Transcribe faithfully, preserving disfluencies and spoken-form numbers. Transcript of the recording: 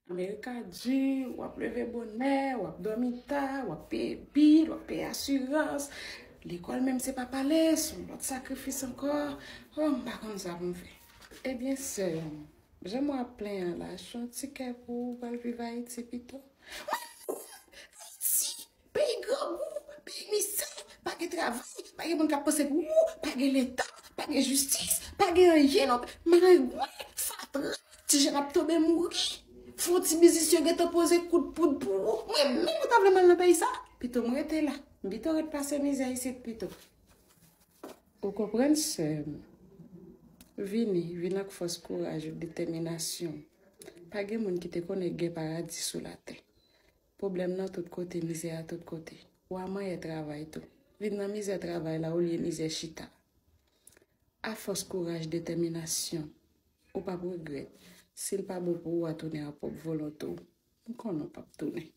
Amerika di, w ap leve bonè, w ap dòmi ta, w ap peye bil, w ap peye asirans. Lekòl menm se pa pale, se yon lòt sakrifis ankò. Oh, m pa konn sa pou m fè. Ebyen, sè m, jan mwen ap plenyen la, se yon ti kè pou ou pral viv Ayiti pito. Mwen, Ayiti, peyi grangou, peyi mizè, pa gen travay, pa gen moun k ap panse pou ou, pa gen leta, pa gen jistis, pa gen anyen non, marengwen, fatra, ti jèn ap tonbe mouri. Fò ti biznis yo gentan poze kout poud pou ou. Mwen menm mwen ta vle m al nan peyi sa. Pito m rete la. M pito ret pase mizè isit pito. Ou konprann, sè m? Vini, vin ak fòs, kouraj, detèminasyon. Pa gen moun ki te konnen gen paradi sou latè. Pwoblèm nan tout kote, mizè a tout kote. Ou a manyè travay tou. Vin nan mizè travay la olye mizè chita. Afòs kouraj, detèminasyon, ou p ap regrèt. Si l pa bon pou ou a tounen a pwòp volonte w, m konnen w p ap tounen.